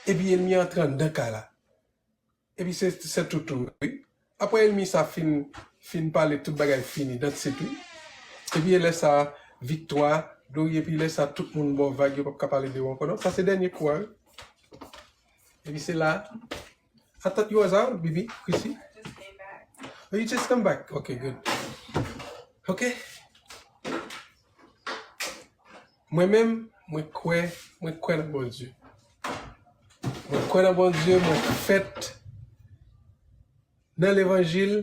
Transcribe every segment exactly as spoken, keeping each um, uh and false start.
Epi ènmi an antre anndan kay la. Epi se, se toutou, wi. Apre ènmi sa fin, fin pale, tout bagay fini, that's it, wi. Epi e lè sa, viktwa, glori, epi lè sa, tout moun ba w vag, yo p ap ka pale de ou ankò, non? Sa se dènye kou a, wi. Epi se la. I thought you was out, baby, Chrissy. Oh, you just come back. Okay, good. Okay. Mwen menm, mwen kwè, mwen kwè nan Bondye. Mwen kwè nan Bondye, mwen fèt nan levanjil,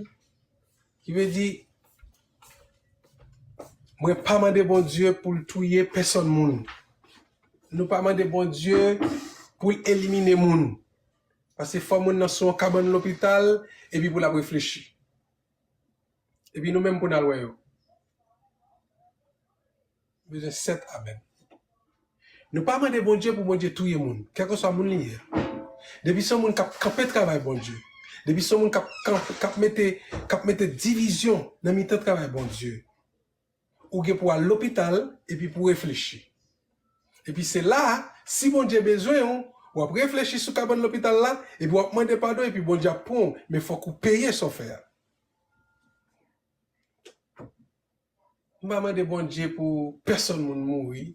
ki vle di, mwen pa mande Bondye pou l touye pèsòn moun. Nou pa mande Bondye pou l elimine moun. Paske fò moun nan sou yon kabann lopital, epi pou l ap reflechi. Epi nou menm pou n al wè yo. Bezwen sèt amèn. Nou pa mande Bondye pou Bondye touye moun, kèlkeswa moun li ye. Depi se yon moun k ap kanpe travay Bondye, depi se yon moun k ap, k ap, k ap mete, k ap mete divizyon nan mitan travay Bondye, ou gen pou al lopital epi pou reflechi. Epi se la, si Bondye bezwen w, w ap reflechi sou kabann lopital la, epi w ap mande padon, epi Bondye ap pran w, men fòk ou peye sa w fè a. M pa mande Bondye pou pèsòn moun mouri,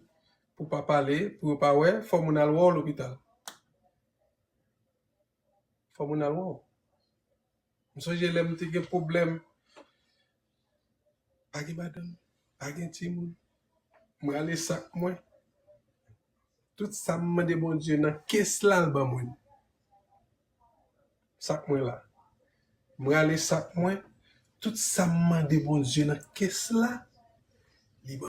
pou pa pale, pou yo pa wè, fò moun al wè w lopital. Fò moun al wè w. M sonje lè m te gen pwoblèm, pa gen madanm, pa gen timoun. Mwen ale sak mwen. Tout sa m mande Bondye nan kes la, l ban mwen. Sak mwen la. Mwen ale sak mwen. Tout sa m mande Bondye nan kes la, li ban